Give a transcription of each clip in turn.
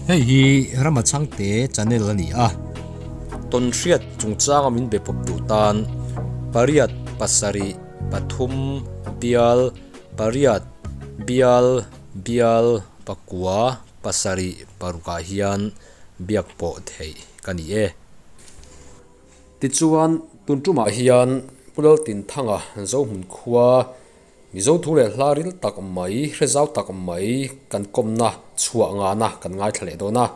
Hei hi Rama Chhangte channel a ni a. Tawnhriat chungchanga min be pawp duh tan pariat pasarih pathum bial pariat bial bial pakua pasarih parukah hian biak pawh theih ka ni e. Tichuan tun tumah hian Pu Laltinthanga Zohmun khua Mizo thu leh hla ril tak mai, hre zau tak mai kan kawmna chhuah ngana kan ngaithla leh dawn a.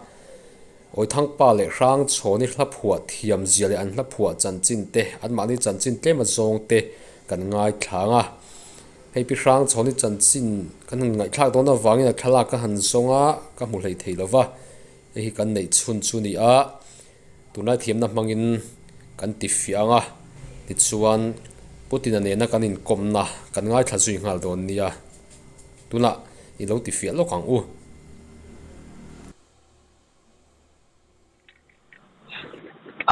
Awithangpa leh Hrangchhawni hla phuah thiam zia leh an hla phuah chanchin te, anmahni chanchin tlem a zawng te kan ngaithla ang a. Hei pi Hrangchhawni chanchin kan han ngaihthlak dawn avangin a thlalak ka han zawng a, ka hmu hlei thei lo va. Hei hi kan neih chhun chu ni a. Tunlai thiamna hmangin kan ti fiah ang a, tichuan Putin-a nena kan inkawmna kan ngaithla zui nghal dawn nia. Tunah i lo ti fiah lawk ang u.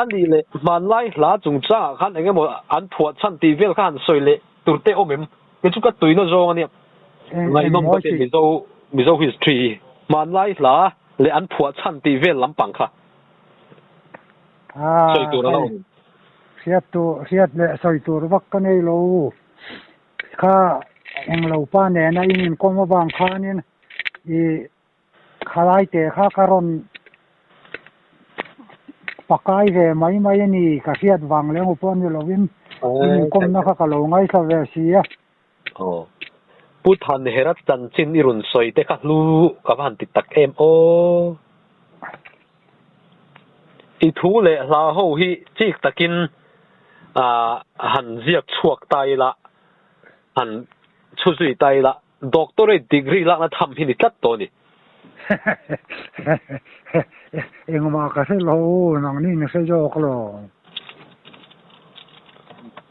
A nih leh hmanlai hla chungchangah khan eng emaw an phuah chhan tih vel kha han sawi leh tur te awm em? Kei chu ka tuina zawng a nia. Ngaihnawm ka ti Mizo Mizo history hi. Hmanlai hla leh an phuah chhan tih vel lampang kha. Sawi tur a lo awm. Hriat tur, hriat leh sawi tur vak ka nei lo. Kha englo pa nena in inkawm avang khanin i khalai te kha ka rawn pakai ve mai mai a ni. Ka hriat vang leh emaw pawh ni lovin in inkawmna kha ka lo ngaithla ve si a. Aw. Pu Thanhera chanchin i rawn sawi te kha hlu ka va han ti tak em aw. I thu leh hla ho hi chik takin han ziak chhuak ta ila, han chhu zui ta ila, doctorate degree lakna tham hi ni tlat tawh a ni. Engmah ka hre lo, nangni in hre zawk lo.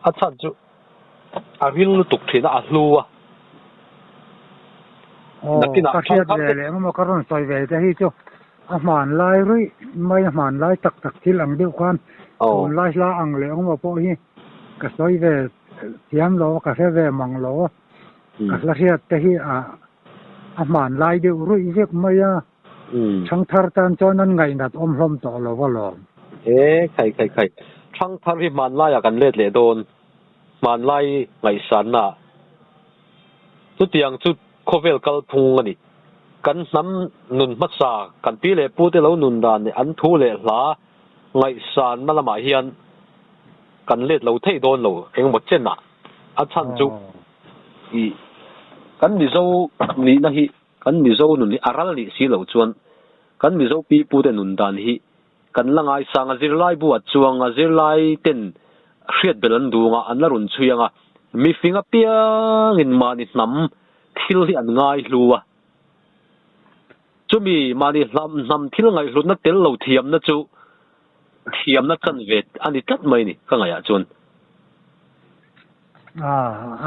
A chhan chu a ril lutuk thin a, a hlu a. Aw, ka hriat ve leh engemaw ka rawn sawi ve te hi chu a hmanlai ruih mai, a hmanlai tak tak thil ang deuh khan tunlai hla ang leh engemaw pawh hi ka sawi ve thiam lo a, ka hre ve mang lo a, ka hla hriat te hi a A hmanlai deuh ruih vek mai a, Thangthar tan chuan an ngaihnat awm hlawm tawh lo alawm. E, khai khai khai. Thangthar hi hmanlaiah kan let leh dawn. Hmanlai ngaihsanna ah. Chutiang chu khawvel kalphung a ni. Kan hnam nun hmasa, kan pi leh pu te lo nun dan leh an thu leh hla ngaihsanna lamah hian kan let lo thei dawn lo engemaw chenah. A chhan chu. I kan Mizo nihna hi, kan Mizo nun hi a ral nih si loh chuan kan Mizo pipute nun dan hi kan la ngaisang a, zirlai buah chuang a zirlai ten hriat belh an duh anga an la rawn chhui anga mifing apiangin mahni hnam thil hi an ngaihlu a, chumi mahni hnam thil ngaihhlutna tel lo thiamna chu thiamna chanve a ni tlat mai ni ka ngaihah chuan. A,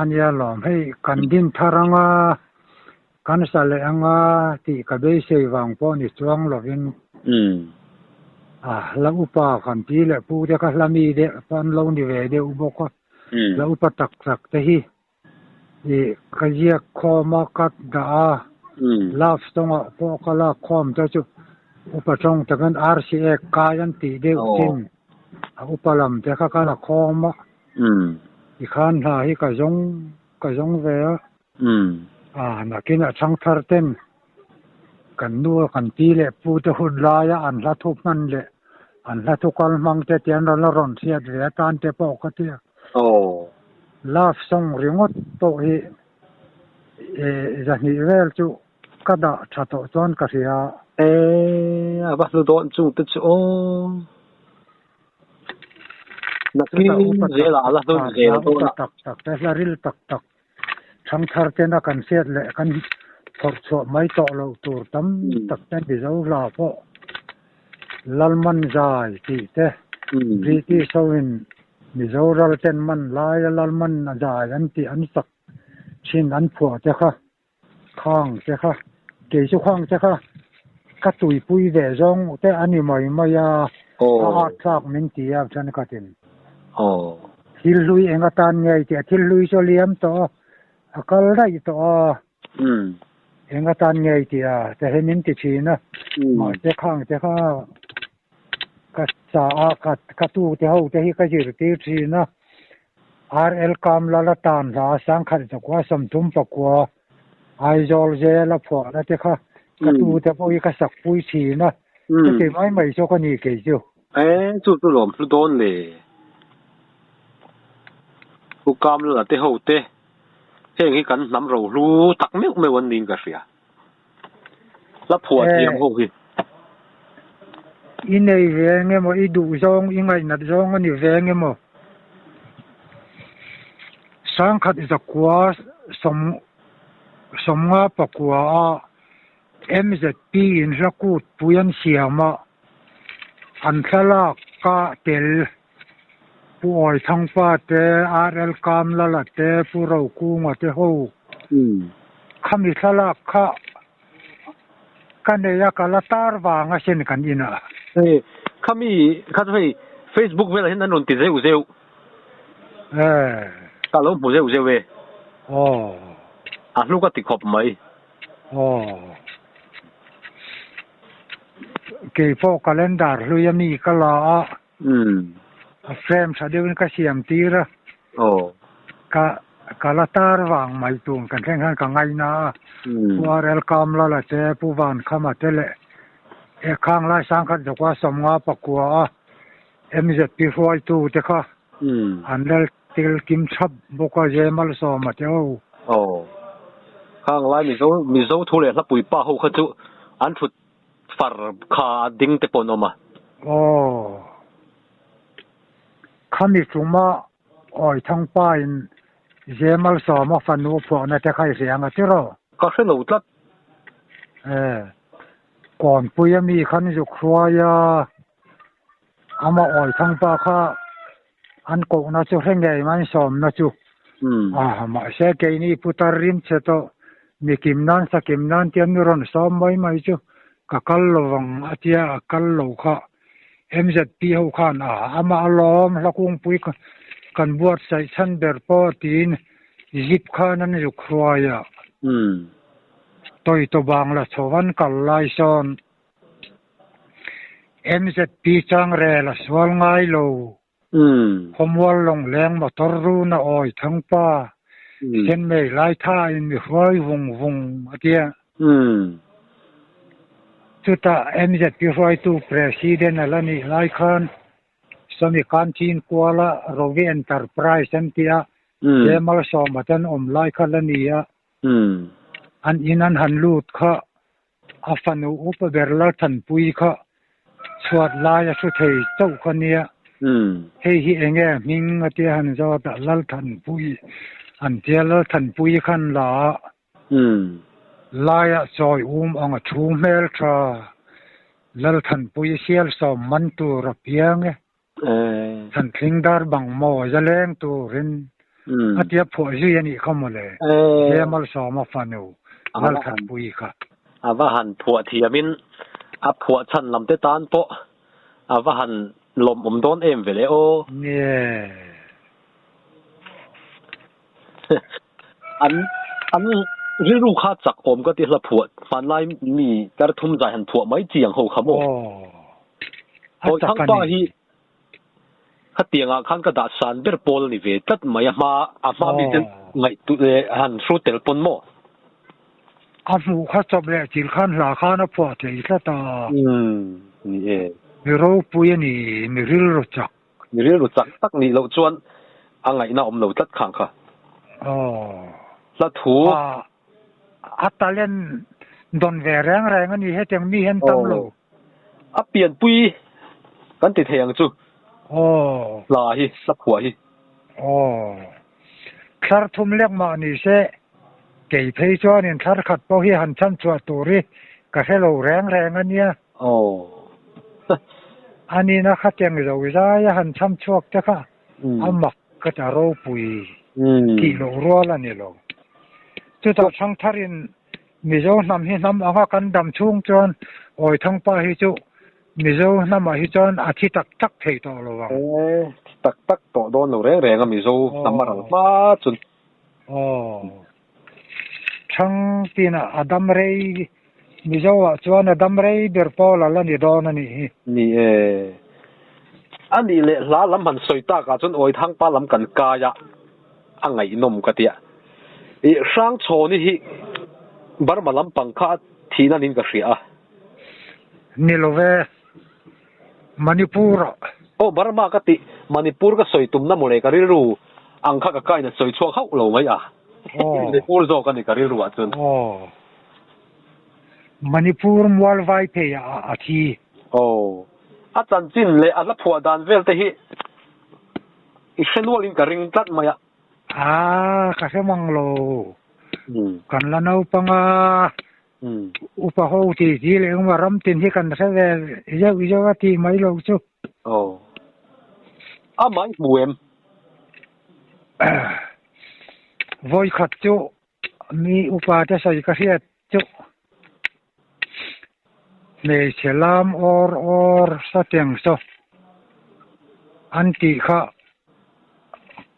a nia lawm. Hei kan din thar anga, kan sa leh anga tih ka beisei vang pawh ni chuang lovin. A, hla upa kan pi leh pu te kha hla mi deuh pawh an lo ni ve deuh bawk a. Hla upa tak tak te hi i ka ziak khawm a, ka dah a, love song ah pawh ka lak khawm te chu upa tawng takin RCA kai an tih deuh chin a upa lam te kha ka la khawm a. Tikhan hna hi ka zawng ka zawng ve a. A nakin a chhang thar ten kan nu kan pi leh pu te hun laia an hla thu hman leh an hla thu kal hmang te tian rawn la rawn hriat ve atan te pawh ka ti a. Love song ringawt pawh hi zahnih vel chu ka dah tha tawh chuan ka hria. E a va hlu dawn chung te chu aw. Nakin zelah a la hlun zel dawn a. Tak tak te hla ril tak tak thangthar tena kan hriat leh kan phawrh chhuah mai tawh loh tur tam tak te Mizo hla pawh Lalman zai tih te British hoin Mizo ral ten man laia Lalman a zai an tih an sak thin an phuah te kha Khang te kha, kei chu khang te kha ka tuipui ve zawng te a ni mai mai a, a art thlak min ti a thenkhatin. Thil hlui eng atan ngei tih a thil hlui chu a liam tawh a, a kal daih tawh a. Enga tan nge ti a te he min ti thin a. Mahse khang te kha ka sa a ka ka tu te ho te hi ka zir tir thin a. RL kam la la tan hla sangkhat zakua sawmthum pakua Aizawl zela phuah na te kha ka tu te pawh hi ka sak pui thin a. Chuti mai mai zawk a ni kei chu. E chu chu lawm hlu dawn le. Pu kam la te ho te heng hi kan hnam ro hlu tak meuh meuh an niin ka hria. La phuah thiam ho hi. I nei ve eng emaw i duh zawng i ngaihnat zawng a ni ve eng emaw. Sangkhat zakua sawm sawmnga pakua a MZP in hla kut pui an siam a an thlalak ka tel Pu Awithangpa te, RL Kamlala te, Pu Rokunga te ho khami thlalak kha ka nei a ka la tar vang asin kan inah. Hei khami kha chu hei Facebook velah hian an rawn ti zeuh zeuh. Ka lo hmu zeuh zeuh e. A hlu ka ti khawp mai. Keipawh calendar hlui a mi ka la a. A frame tha deuhin ka siam tir a. Ka ka la tar vang mai tun kan thleng khan ka ngaina a. Pu RL Kamlala te Pu Vankhama te leh e khang lai sangkhat zakua sawmnga pakua a MZP hruaitu te kha an lal tel kim thap bawk a Jemalsawma te ho. Aw. Khang lai Mizo Mizo thu leh hlapui pa ho kha chu an thut far kha a ding te pawh an awm a. Aw. Khami chuma Awithangpa in Jemalsawma fanu phuahna te kha i hria ang a tiraw? Ka hre lo tlat. E. Kawnpui ami khan zuk hruai a. Ama Awithangpa kha an kohna chu hre ngei mai sawmna chu. A mahse keini putar rim che tawh mi kim nan sa kim nan tian mi rawn sawm mai mai chu ka kal lovang a tia a kal lo kha MZP ho khan a ama alawm hla kungpui kan buatsaih chhan ber pawh tiin zip khan an zuk hruai a. Tawitaw bangla chho an kal lai sawn MZP chang rel a sual ngai lo. Khawmual lawngleng motor run a awi thang pa. Senmei lai tha in mi hruai vung vung a tia. Chutah MZP hruaitu President a la nih lai khan sawmi Kanchin kuala Rovi Enterprise an tia J Malsawma ten awm lai kha la ni a. An in an han lut kha A fanu upa ber Lalthanpui kha chhuat lai a hru thei chauh kha nia. Hei hi eng nge hming a tia han zawt a, Lalthanpui an tia Lalthanpui khan la a. Laiah chawi um ang a thu hmel tha. Lalthanpui sial sawm man tur a piang e. Thantling dar bang maw zaleng turin a tia phuah zui a nih kha mawle. He Malsawma fanu Lalthanpuii kha. A va han phuah thiamin a phuah chhan lam te tan pawh a va han lawmawm dawn em ve le aw. Nge. An an rilru kha chak awm ka ti hla phuah hmanlai mi tar thum zai han phuah mai chi ang ho kha maw. Aw. A chak a Thangpa ni. hi khatiangah khan ka dah san ber pawl a ni ve tlat mai a hma a hma mi te ngaihtuah leh han hru tel pawn maw. A hmuh kha chawp leh thil khan hla khan a phuah thei tlat a. Umm ni e. Mi ropui a ni, mi rilru chak. Mi rilru chak tak nih loh chuan a ngaihna awm lo tlat khang kha. Aw. Hla thu. A, a talent dawn ve reng reng a ni hetiang mi hian tam lo. A pianpui kan ti thei ang chu. Aw. Hla hi, hla phuah hi. Aw. Thlar thum lek mah ni se, kei phei chuanin thlar khat pawh hi han chhan chhuah tur hi ka hre lo reng reng a nia. Aw. A nina kha teng zo zai a han chham chhuak te kha a mak ka ta ropui tih loh rual a ni lo. Chutah Thangtharin Mizo hnam hi hnam anga kan dam chhung chuan Awithangpa hi chu Mizo hnamah hi chuan a thi tak tak thei tawh lo ang. E, thi tak tak tawh dawn lo reng reng a Mizo hnam a ral hma chun. Aw. Thang tina a dam rei Mizo ah chuan a dam rei ber pawl a la ni dawn a nih hi. Ni e. A nih leh hla lam han sawi tak ah chuan Awithangpa lam kan kai a, a ngaihnawm ka tia. Ih Hrangchhawni hi Burma lampang kha a thihna niin ka hria a. Ni lo ve. Manipur ah. Aw Burma ka tih Manipur ka sawi tumna mawle ka rilru ang kha ka kain a sawi chhuak hauh lo mai a. Manipur zawk a ni ka rilru ah chuan. Aw. Manipur mual vai phei ah a thi. Aw. A chanchin leh a hla phuah dan vel te hi i hre nualin ka ring tlat mai a. Aa ka hre mang lo. Kan la naupang a. Upa ho tih hi leh engemaw ram tin hi kan hre ve zeuh zeuh a tih mai lo chu. Aw. Amah i hmu em? Vawikhat chu mi upa te sawi ka hriat chu hmeichhe lam awr awr sateng saw an tih kha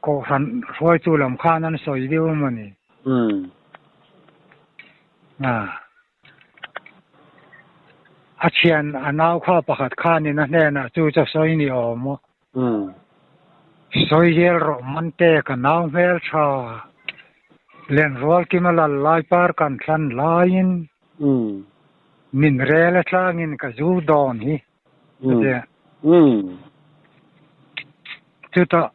kohhran hruaitu lam khan an sawi deuh emaw ni. A thian a nau kha pakhat khanin a hnenah chu chu sawi ni awm aw. Sawi zel rawh Mante ka nau hmel tha. Lenrual kima lal lai par kan thlan laiin min rel atlangin ka zu dawn hi a ti a. Chutah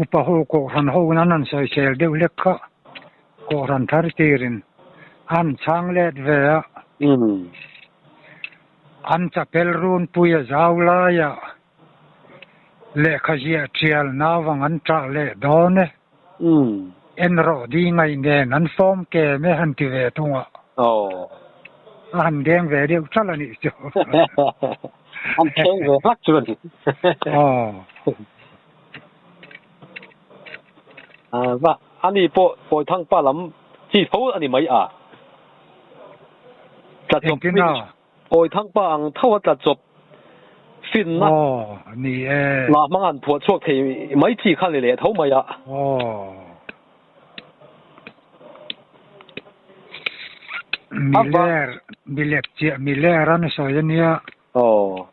Upa ho Kohhran ho nan an sawisel deuh hlek kha Kohhran thar tirin an chhang let ve a. An chapel runpui a zau laiah lehkha ziah tial nauvang an ṭah leh dawn e. En rawh di ngaih nen an fawm kem e han ti ve thung a. A han deng ve deuh ṭalh a nih chu. An thleng ve hlak chu a ni. Aw. Va, ani pawh Pawithangpa lam chi tho a ni mai a. Tla chawp Engtin a? Pawithangpa ang tho a tla chawp finna. Aw, ni e. La hmang han phuah chhuak thei mai chi kha ni leh tho mai a. Aw. Miler, milep chiah miler an sawi a nia. Aw.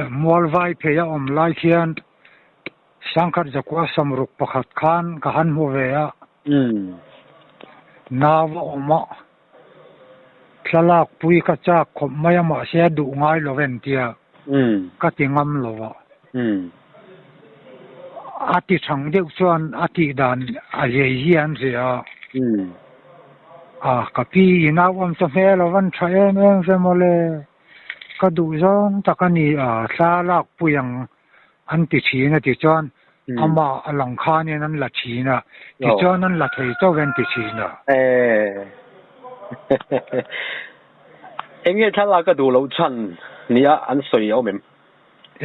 Mual vai phei a awm lai khian Sangkhat Zakua Samruk pakhat khan ka han hmu ve a. Nau a awm a, thlalak pui ka chak khawp mai a mahse a duh ngai lo en tia ka ti ngam lo a. A ti thang deuh chuan a tih dan a zei hi an hria a. A ka pi i nau awm chu hmel a van tha em em ve mawle. Ka duh zawng tak a ni a, thla lak pui ang an ti thin a ti chuan amah a lang khanin an la thin a, tichuan an la thei chauh an ti thin a. Eng nge thlalak a duh loh chhan nia an sawi a awm em?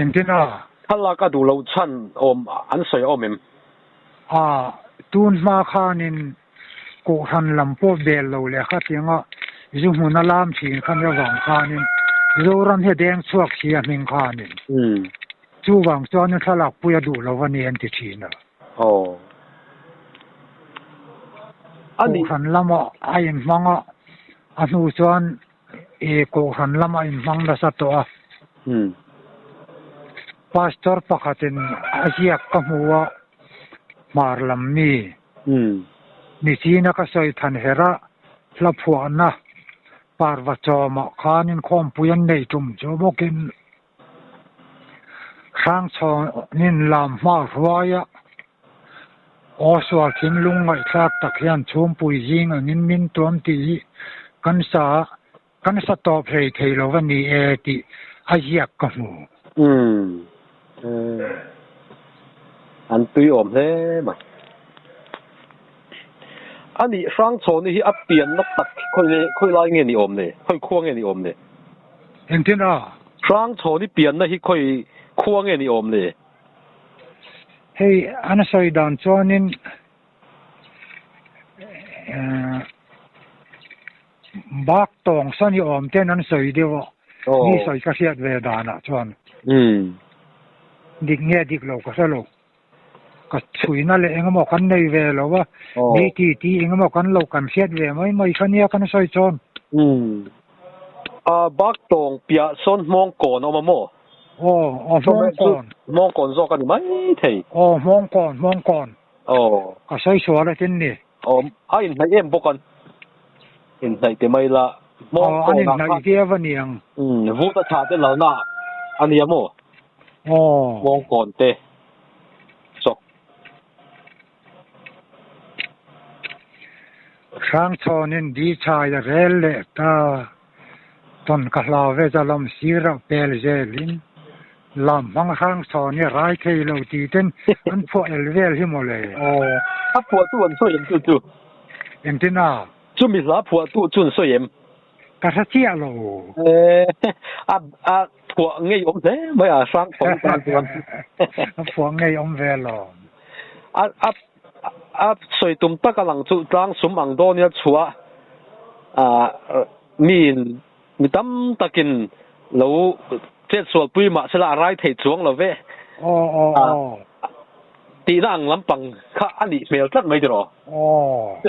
Engtin a? Thlalak a duh loh chhan awm an sawi a awm em? A, tun hma khanin Kohhran lam pawh bel lo leh khatianga zu hmun a lam thin kha nia vang khanin Zoram hi a deng chhuak si a hming khanin chuvang chuanin thlalak pui a duh lo a ni an ti thin a. Kohhran lama a inhmang a, a hnu chuan i Kohhran lama a inhmang nasa tawh a. Pastor pakhatin a ziak ka hmu a, hmar lam mi. Nichina ka sawi than her a, hla phuahna parva chawmah khan inkhawmpui an nei tum chu bawkin Hrangchhawnin lam hma hruaia aw sual thinlung ngaihthlak tak hian chhumpui zing angin min tuam tih hi kan sa kan sa tawp hlei thei lo a ni e tih a ziak ka hmu. Umm. An tui awm hle mai. A nih Hrangchhawni hi a pianna tak khawi khawi lai nge ni awm le? Khawi khua nge ni awm le? Engtin a? Hrangchhawni pianna hi khawi khua nge ni awm le? Hei an sawi dan chuanin Bak tawng sawn i awm ten an sawi deuh a, mi sawi ka hriat ve danah chuan dik nge dik lo ka hre lo. Ka chhuina leh engemaw kan nei ve lo a, mi ti ti engemaw kan lo kan hriat ve mai mai kha nia kan sawi chuan. Umm. A bak tawng piah sawn hmawng kawn a awm a maw? Aw, aw hmawng kawn. Hmawng kawn zawk a ni mai thei. Aw, hmawng kawn, hmawng kawn. Aw. Ka sawi sual a tin ni. Aw, a inhnaih em bawk an. Inhnaih ti mai la, hmawng kawnah khan. Aw, an inhnaih viau a niang. Umm, vut a tha te lalna a nia maw? Aw. Hmawng kawn te. Chawk. Hrangchhawnin di chhai a rel leh ta. Tawn ka hlau ve za lam sirah pel zelin lam hmang Hrangchhawn i rai thei lo tih ten an phuah el vel hi mawle. Aw, a phuahtu an sawi em chu chu? Engtin a? Chumi hla phuahtu chu an sawi em? Ka hre chiah lo. A a phuah ngei awm hle mai a hrang tho tan chuan. A phuah ngei awm ve alawm. A a a sawi tum tak a lang chu tlang sum ang dawn nia chhuah a miin mi tam takin lo chet sualpui mahsela a rai thei chuang lo ve. Aw aw aw. Tihna ang lampang kha a nih hmel tlat mai tiraw? Aw.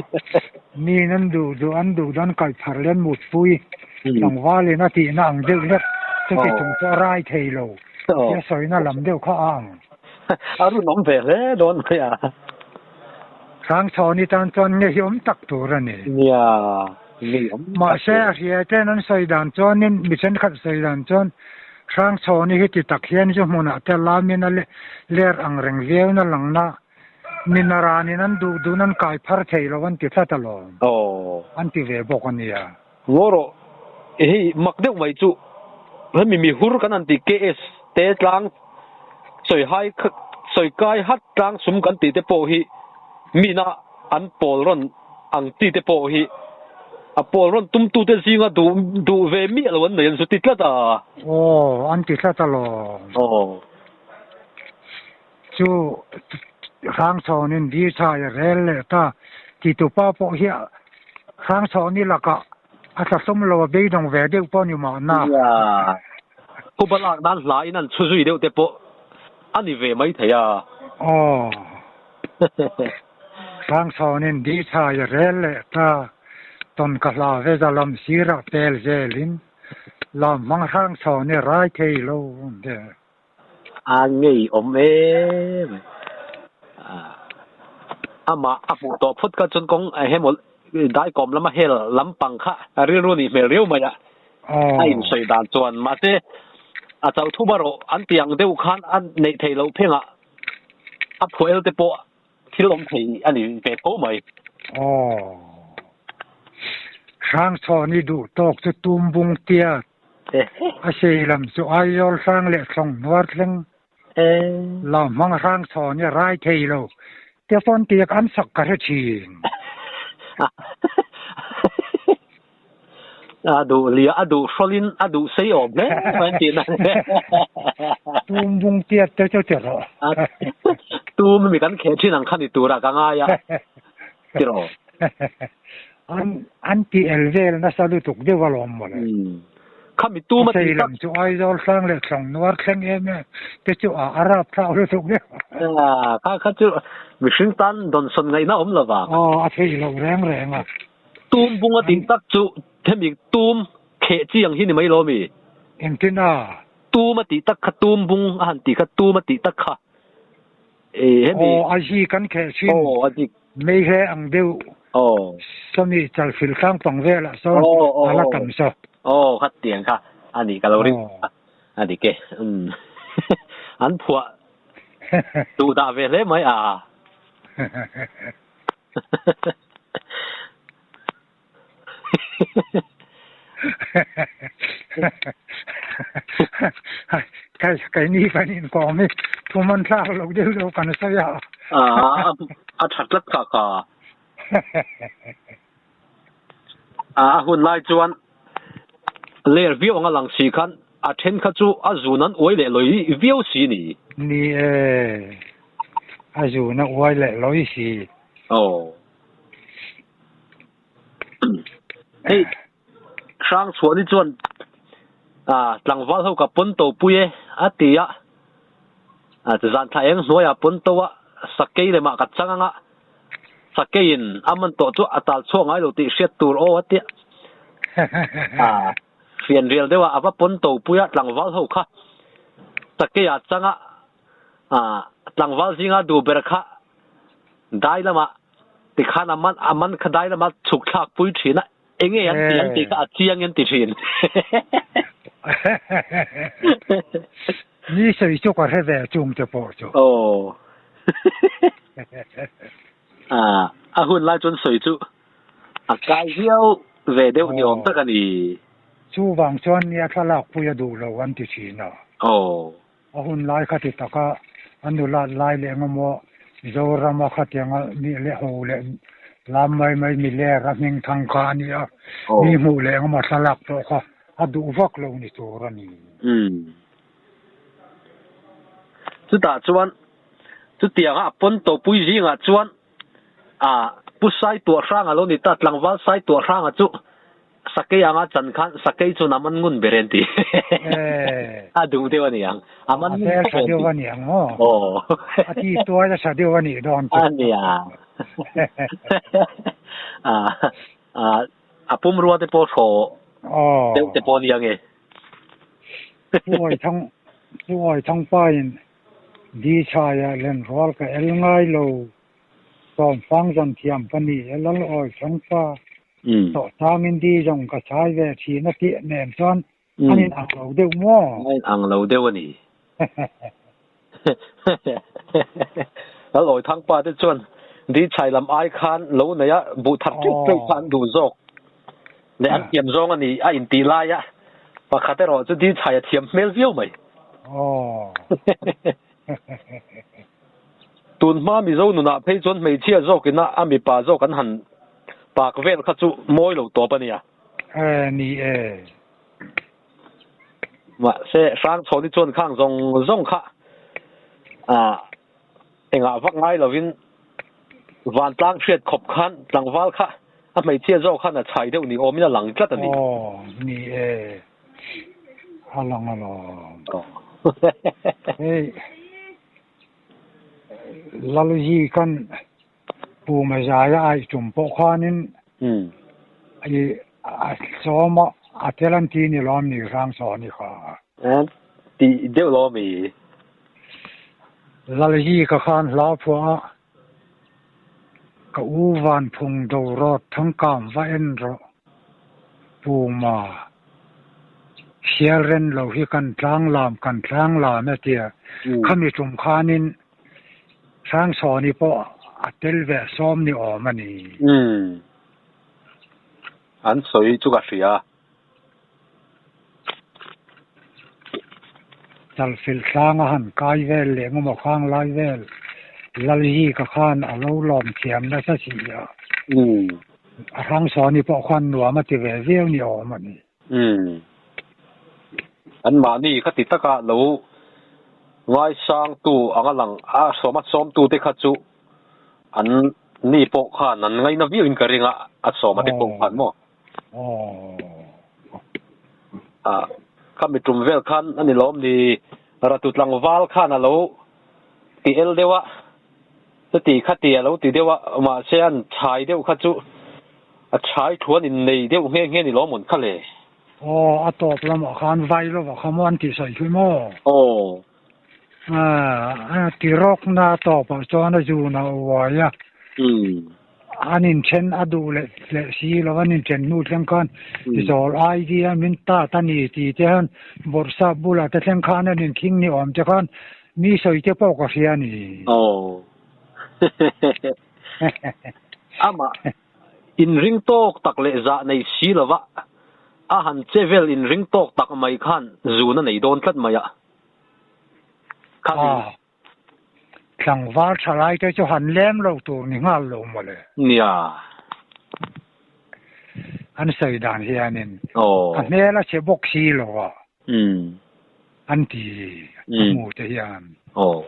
Miin an duh duh an duh dan kaih phar leh an mutpui tlangvalin a tihna ang deuh hlek chuti chung chu a rai thei lo tia sawina lam deuh kha a ang. A runawm ve hle dawn mai a. Hrangchhawni tan chuan ngeiawm tak tur a ni. Nia, ngeiawm tak tur. Mahse a hria ten an sawi dan chuanin mi thenkhat sawi dan chuan Hrangchhawni hi ti tak hian zu hmunah te lamin a ler ang reng viauna langna Minaranin an duh duhna an kai phar thei lo an ti tlat alawm. Aw. An ti ve bawk a nia. Ngaw rawh, hei mak deuh mai chu hemi mi hur kan han ti KS te tlang sawi hai sawi kai hat tlang sum kan tih te pawh hi mina an pawl rawn ang chi te pawh hi a pawl rawn tum tu te zinga duh duh ve miah lo an nei an zu ti tlat a. Aw, an ti tlat alawm. Aw. Chu Hrangchhawnin Dirchai a rel leh ta titupa pawh hi Hrangchhawni lakah a thlahlawm lo a beidawng ve deuh pawh a ni mahna. Nia, khuba lak nan hla in an chhu zui deuh te pawh a ni ve mai thei a. Aw, Hrangchhawnin Dirchai a rel leh ta, tawn ka hla ve za lam sirah pel zelin lam hmang Hrangchhawni rai thei lo ang che. A ngei awm em amah a hmuh tawh phawt kha chuan kawng hemaw daikawm lama hel lampang kha a rilru nih hmel riau mai a, a insawi dan chuan mahse a chauh thu erawh an ti ang deuh khan a neih theih loh phengah a phuael te pawh thil awm thei a ni ve tho mai. Aw. Hrangchhawn i duh tawk chu tum bung tiat. A sei lam chu Aizawl hrang leh thlawng hnuar thleng lam hmang Hrangchhawn i rai thei lo te pawn tiak an sak ka hre thin. A duh lia a duh hrawlin a duh sei awm hle mai an tihna. Tum bung tiat te chu ti rawh. Tum mi kan kheh thin ang kha ni turah ka ngai a ti rawh. An an ti el vel nasa lutuk deuh alawm mawle. Khami tum a ti tak. Lam chu Aizawl hrang leh thlawng nuar thleng em em te chu a a rap thlau lutuk deuh. Kha kha chu mihring tan dawnsawn ngaihna awm lo vang. Aw a theih loh reng reng a. Tum bung a tih tak chu hemi tum kheh chi ang hi ni mai lo mi? Engtin a? Tum a tih tak kha tum bung a han tih kha tum a tih tak kha. Hemi. Aw a hi kan kheh thin. Aw a dik. Mei hle ang deuh. Aw. Sawmi chalfil tlang pang velah sawn a la tam saw. Aw kha tiang kha a nih ka lo ring a dik e. Umm an phuah duh dah ve hle mai a. Kai ni kan inkawm hi thu man thlak lo deuh deuh kan sawi a. A tha tlat kha ka. A hun lai chuan ler viau anga lang si khan a then kha chu a zun an uai leh lawi viau si ni. Ni e, a zun a uai leh lawi si. Aw. Hei hrang chhuah ni chuan ah tlangval ho ka pawn to pui e a ti a, ah zan thla eng hnuaiah pawn to a. Sakei lemah ka chang anga Sakeiin a man tawh chu a tal chhuak ngai lo tih hriat tur aw a tia. A fian rial deuh a, a va pawn to pui a, tlangval ho kha Sakeia changa tlangval zinga duh ber kha dai lamah tikhan a man a man kha dai lamah chhuk thlak pui thin a, enge an ti an tih kha a chiang an ti thin. Ni sawi chu ka hre ve chung te pawh chu. Aw. A hun lai chuan sawi chu a kai viau ve deuh ni awm tak a ni. Chuvang chuan nia thlalak pui a duh lo an ti thin a. Aw. A hun lai kha ti taka a nulat lai leh engemaw Mizorama khatianga mi leh ho leh lam mai mai mi ler a hming thang kha a ni a, mi hmuh leh engemaw thlalak pawh kha a duh vak lo ni tur a ni. Umm. Chutah chuan chutianga a pawn topui zingah chuan ah Pu Saituahranga lo ni ta, tlangval Saituahranga chu Sakei anga chan khan sakei chuan a man ngun ber en ti. A duh deuh a ni ang. A man ngun khawp en ti. A deuh a ni ang maw? Aw. A ti tuai a tha deuh a nih dawn chu. A nia. A pumrua te pawh hraw deuh te pawh a ni ang e. Pu Awithang, Pu Awithangpa in Di chhaiah lenrual ka el ngai lo. Sawmfang zan thiam ka ni e Lal Awithangpa. Tawh changin di zawng ka chhai ve thin a tih nen chuan an in ang lo deuh maw? A in ang lo deuh a ni. Lal Awithangpa te chuan di chhai lam ai khan lo nei a, buh thar teuh teuh kha an duh zawk leh an thiam zawng a ni a intih lai a, pakhat erawh chu di chhai a thiam hmel viau mai. Tun hma Mizo nunah phei chuan hmeichhia zawkin a a mipa zawk an han pak vel kha chu mawi lo tawp a nia. E ni e. Mahse Hrangchhawni chuan khang zawng zawng kha ah engah vak ngai lovin vantlang hriat khawp khan tlangval kha a hmeichhia zawk khan a chhai deuh ni awmin a lang tlat a ni. Aw ni e. A lang alawm. Hei Lalzi kan Pu Mazaia ai tum pawh khanin i a sawm a, a tel an ti ni lawm ni Hrangsaw ni kha. Ti deuh lawm i. Lalzi ka khan hla phuah a, ka u Vanphung Dorawt Thangkam va en rawh. Pu Ma, Sial ren lo hi kan tlang lam kan tlang lam e tia khami tum khanin Hrangsawni pawh a tel ve sawm ni awm a ni. Umm. An sawi chu ka hria. Chalfilh tlang a han kai vel leh engemaw khang lai vel Lalhi ka khan a lo lawm thiam nasa si a. Umm. A Hrangsawni pawh khan nuam a ti ve viau ni awm a ni. Umm. An mahni kha ti taka lo ngaisangtu anga lang a sawma sawmtute kha chu an ni pawh khan an ngaina viauin ka ring a, a sawma te pawh khan maw? Ah, kha mi tum vel khan a ni lawm ni Ratu tlangval khan a lo ti el deuh a, chuti kha ti a lo ti deuh a, mahse an chhai deuh kha chu A chhai thu an innei deuh nghe nghe ni lawm awn kha le. Aw, a tawp lamah khan vai lovah kha maw an tih sawi khi maw? Aw. A ti rawkna a tawpah chuan a zun a uai a. Umm. An inthen a duh leh leh si lo, an inthen hnu thleng khan zawl ID a min tat a ni tih te hian bawrhsap bulah te thleng khan an inkhing ni awm te khan mi sawi te pawh ka hria a ni. Aw. Amah inring tawk tak leh zah nei si lova a han che vel inring tawk tak mai khan zun a nei dawn tlat mai a. Khami. A, tlangval thalai te chu han lem lo tur ni nghal lo maw le. Nia. An sawi dan hianin Aw. a hmel a chhe bawk si lo a. Umm. An ti a hmu te hian. Aw.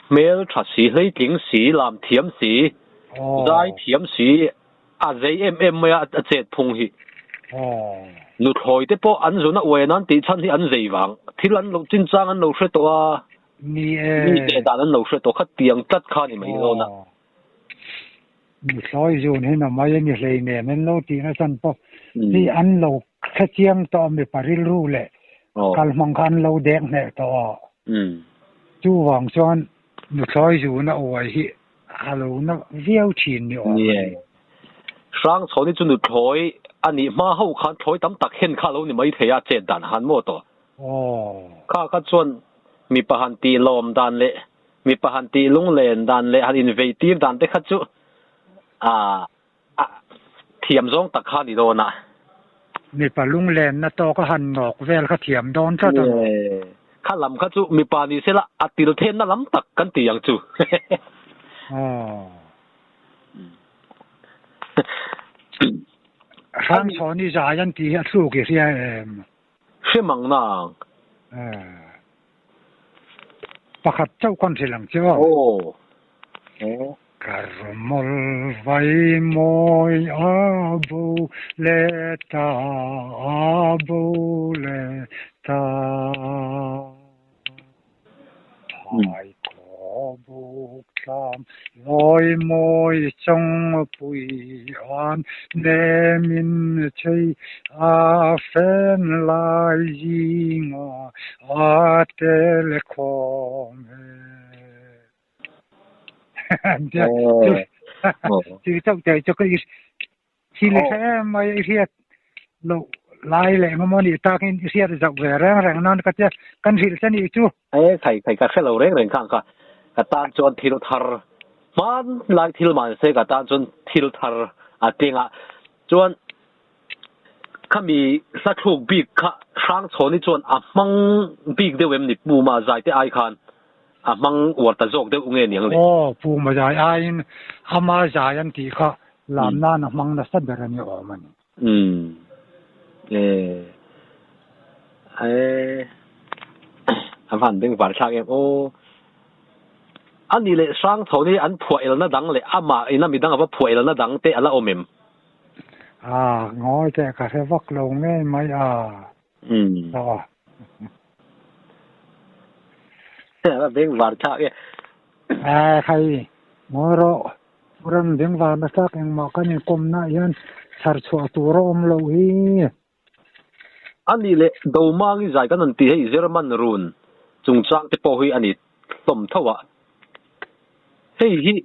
Hmel tha si, hleitling si, lam thiam si, zai thiam si, a zei em em mai a a chet phung hi. Nuthlawi te pawh an zun a uai nan tih chhan hi an zei vang. Thil an lo chinchang an lo hre tawh a. Ni e. Mi te dan an lo hre tawh kha tiang tlat kha ni mai dawn a. Nuthlawi zun hi na mai a ni hleinem an lo tih na chan pawh hi an lo hre chiang tawh a mipa rilru leh kalhmang kha an lo dek hneh tawh a. Chuvang chuan nuthlawi zun a uai hi a lo na viau thin ni awm a ni. Hrangchhawn hi chu nuthlawi a nih hma ho khan thlawi tam tak hen kha a lo ni mai thei a chet dan han maw tawh. Kha kha chuan mipa han tih lawm dan leh mipa han tih lunglen dan leh han invei tir dan te kha chu a thiam zawng tak kha a ni dawn a. Mipa lunglenna tawk a han nawk vel kha thiam dawn tlat a. Kha lam kha chu mipa ni sela a til thenna lam tak kan ti ang chu. Hrangchhawni zai an tih hi a thluk i hria em? Hre mang nang. Pakhat chauh kan hrilh ang che aw. Aw. Karmawl vai mawi a bo leh ta, a bo leh ta. Thai khaw buk tlam lawi mawi chawng pui an nemin chei a fen lai zinga a tel khawm e. Chu chauh te chu ka thil i hre em mai i hriat loh lai leh eng emaw nih takin i hriat zauh ve reng reng nan ka tia kan hrilh che nih chu. E khai khai ka hre lo reng reng khang kha ka tan chuan thil thar hmanlai thil mah se ka tan chuan thil thar a tengah chuan khami hla thluk bik kha Hrangchhawni chuan a hmang bik deuh em ni Puma zai te ai khan a hmang uar ta zawk deuh nge niang le. Aw Puma zai aiin ama zai an tih kha lam nan a hmang nasa ber a ni awm a ni. Umm e e a van beng var thlak em aw. A nih leh Hrangchhawni an phuah elna dang leh amah ina midang ava phuah elna dang te a la awm em? A, ngawi teh ka hre vak lo ngei mai a. Umm. Aw. A beng var thlak e. A khai, ngawi rawh. Ram beng var na thlak engmah kan inkawmna ah hian chhar chhuah tur a awm loh hi. A nih leh Domangi zai kan han tih hei German run chungchang te pawh hi a ni hlawm tho a. Hei hi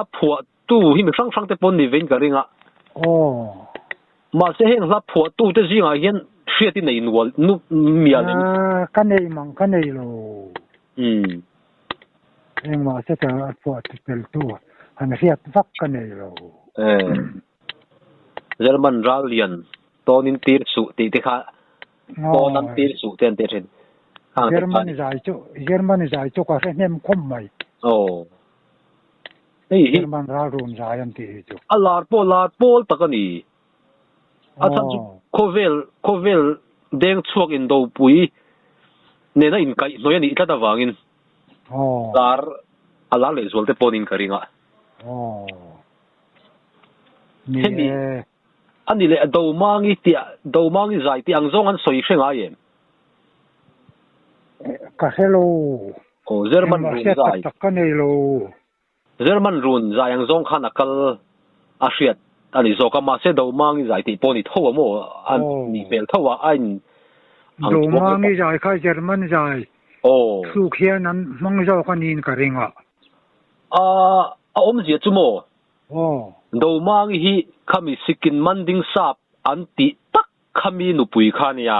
a phuah Tu hi mi hrang hrang te pawn ni vein ka ring a. Aw. Mahse heng hla phuah tu te zingah hian hriat i nei nual nu mial em? Aaa ka nei mang ka nei lo. Umm. Heng mahse ka phuah tu tel tu han hriat vak ka nei lo. Eh. German ral lian tawnin tir suh tih te kha tawn an tir suh te an ti thin. German zai chu German zai chu ka hre hnem khawp mai. Aw. Hei hi. German ral run zai an tih hi chu. A lar pawh lar pawl tak a ni. A chhan chu khawvel khawvel deng chhuak indopui nena inkaih hnawih a nih tlat avangin lar a lar leh zual te pawhin ka ring a. Hemi a ni leh Domangi tih Domangi zai tih ang zawng an sawi hre ngai em? Ka hre lo. Aw German run zai. Tak tak ka nei lo. German run zai ang zawng khan a kal a hriat a ni zawk a, mahse Domangi zai tih pawh a ni tho a maw? A nih hmel tho a, a in ang thuak vek a. Domangi zai kha German zai thluk hian an hmang zawk a niin ka ring a. A a awmzia chu maw? Aw. Domangi hi khami sikin manding sap an tih tak Khami nupui kha nia.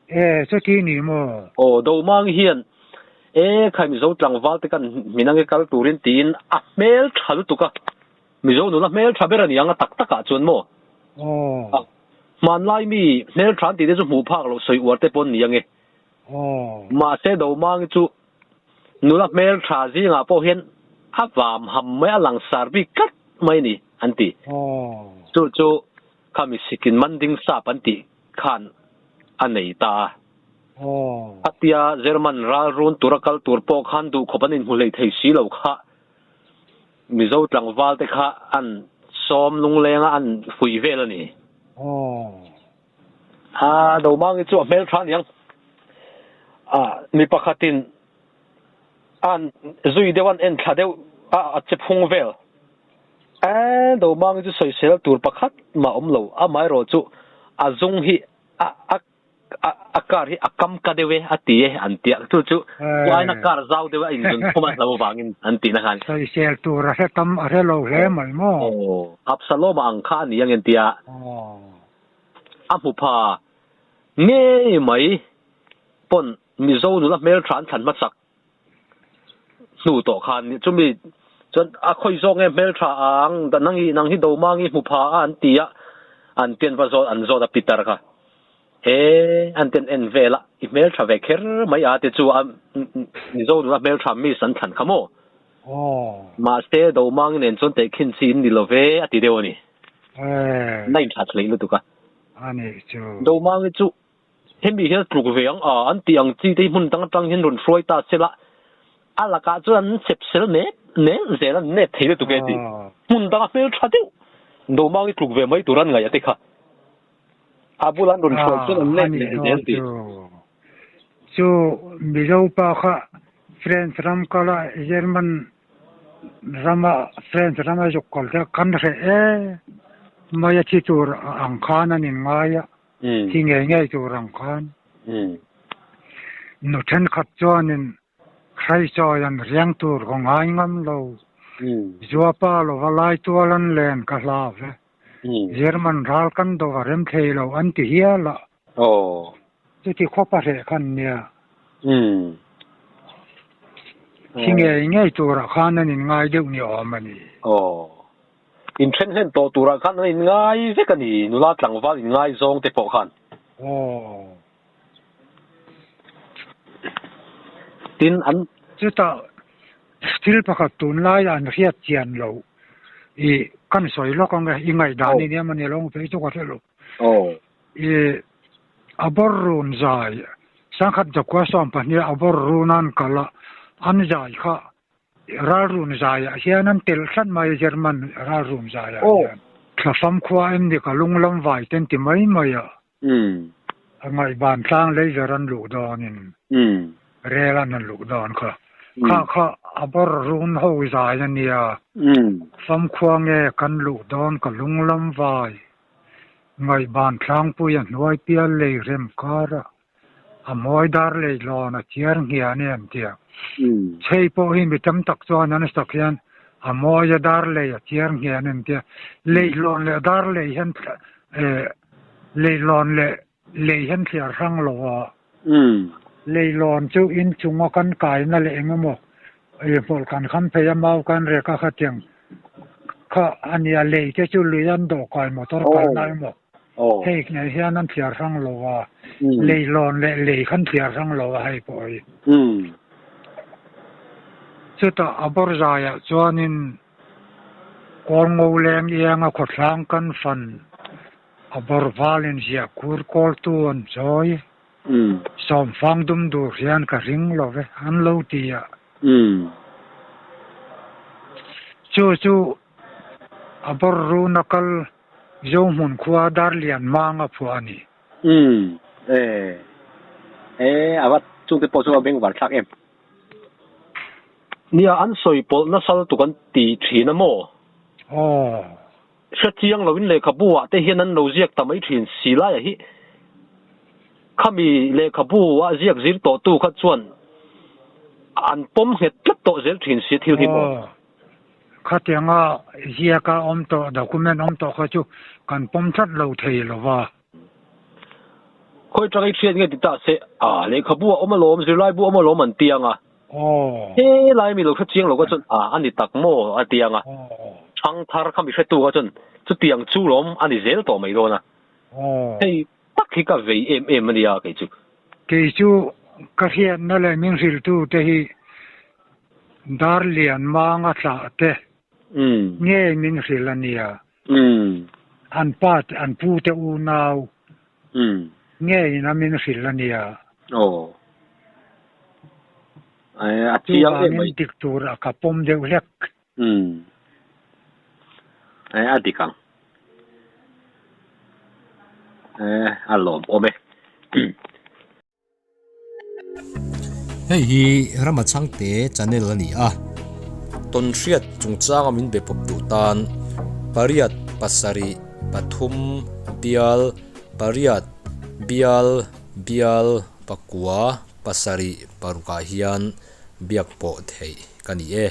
E, chuti ni maw? Aw, Domang hian e khai Mizo tlangval te kan min ange kal turin tiin a hmel tha lutuk a, Mizo nula hmel tha ber a ni ang a tak takah chuan maw? Aw. Hmanlai mi hmel tha an tih te chu hmuh phak loh sawi uar te pawh an ni ange. Aw. Mahse Domangi chu nula hmel tha zingah pawh hian a vam ham mai a langsar bik tlat mai a ni an ti. Aw. Chu chu Khami sikin manding sap an tih khan a nei ta a. Khatia German ral run tura kal tur pawh khan duh khawp an inhmu hlei thei si lo kha Mizo tlangval te kha an sawm lunglenga an fuih vel a ni. A Domangi chu a hmeltha aniang. Mi pakhatin. An zui deuh an en thla deuh a a che phung vel. Eeh Domangi chu sawisel tur pakhat mah awm lo, amaherawh chu a zung hi a a a car hi a kam ka deuh e a ti e an tia chu chu uaina car zau deuh a inzun khum a hlo vangin an tihna khan. Sawisel tur a hre tam a hre lo hle mai maw? Aw Absalom-a ang kha a ni ang entia a hmu pha ngei mai pawn Mizo nula hmeltha an thlan hmasak hnu tawh khan chumi chuan a khawi zawk nge hmeltha ang nang hi nang hi Domangi hmu pha a an ti a an tian va zawt an zawt a Peter kha he an tian en vel a i hmeltha ve kher mai a ti chu a Mizo nula hmeltha miss an thlan kha maw mahse Domangi nen chuan tehkhin chi in ni lo ve a ti deuh a ni na inthat hleih lutuk a Domangi chu Hemi hian tluk ve ang a, an tih ang chi te hi hmun dang atang hian rawn hruai ta se la, a lakah chuan an sep sel nek nek zel an nep thei lutuk e tih. Hmun danga hmel tha deuh Domang hi tluk ve mai tur an ngaih a ti kha. A bulah an rawn hruai chuan an nep leh zel tih. Chu Mizo pa kha French ram kala German rama French rama zuk kal te kan hreh e mai a thi tur ang khan an inngai a. Thi ngei ngei tur ang khan nu thenkhat chuanin Hraichawi an riang tur ka ngai ngam lo. Zuapa lova lai tual an len ka hlau ve. German ral kan do a rem thei lo an ti hial a. Chuti khawp a hreh khan nia. Thi ngei ngei turah khan an inngai deuh ni awm a ni. Inthen hlen tawh turah khan an inngai vek a ni, nula tlangval inngai zawng te pawh khan. Tin, an. Chutah thil pakhat tunlai an hriat chian lo i kan sawi lawk ang e, i ngaihdan i nia mawni lo phei chu ka hre lo. I a bawr run zai, sangkhat zakua 12 a bawr run an kal a, an zai kha Ralrun zaiah hian an telh tlat mai German ralrun zaiah hian. Thlafam khua em ni ka lunglam vai ten ti mai mai a. A ngaihban tlang lei ber an luh dawnin rel an han luh dawn kha. Kha kha a bawr run ho zai a nia. Fam khua nge kan luh dawn ka lunglam vai. Ngaihban tlangpui a hnuai pial lei rem kar a. A mawi dar lei lawn a chiar nghian em tia. Chhei pawh hi mi tam tak chuan an sak hian a mawi a dar lei a chiar nghian em tia. Lei lawn leh dar lei hian lei lawn leh lei hian thliar hrang lo a. Lei lawn chu in chunga kan kaina leh eng emaw hmawlh kan kham phei a mau kan rek a khatiang kha a nia lei te chu lui an dawhkai motor kalna emaw Hei ngei hian an thliar hrang lo a, leilawn leh lei khan thliar hrang lo a hei pawh hi. Chutah a bawr zaiah chuanin Kawlngo leng ianga khawthlang kan fan a bawr valin ziah kur kawltu an chawi. Sawmfang dum dur hian ka ring lo ve an lo ti a. Chu chu a bawr run a kal Zohmun khua Darlian mang a phuah a ni. Umm e e a va chungte pawh chu a bengvar thlak em. Nia an sawi pawlh nasal tuk an ti thin a maw? Aw. Hre chiang loin lehkhabu ah te hian an lo ziak ta mai thin si laia hi khami lehkhabu a ziak zir tawh tu kha chuan an pawm nghet tlat tawh zel thin si thil hi maw? Aw. Khatianga ziaka awm tawh, document awm tawh kha chu kan pawm tlat lo thei lo va. Khawi tang i thiat nge ti ta se, a lehkhabu a awm alawm, zirlaibu a awm alawm an ti ang a. He lai mi lo hre chiang lo kha chuan a a ni tak maw a ti ang a. Thangthar kha mi hretu kha chuan chutiang chu lawm a ni zel tawh mai dawn a. Hei tak hi ka vei em em a nia kei chu. Kei chu ka hriatna leh min hrilhtu te hi Dar lian mang a tlah te ngei min hrilh a nia. An pa te an pu te unau ngeiin a min hrilh a nia. Chuvangin dik turah ka pawm deuh hlek. A dik ang. A lawmawm e. Hei hi Rama Chhangte channel a ni a, tawnhriat chungchanga min be pawp duh tan pariat pasarih pathum bial pariat bial bial pakua pasarih parukah hian biak pawh theih ka ni e.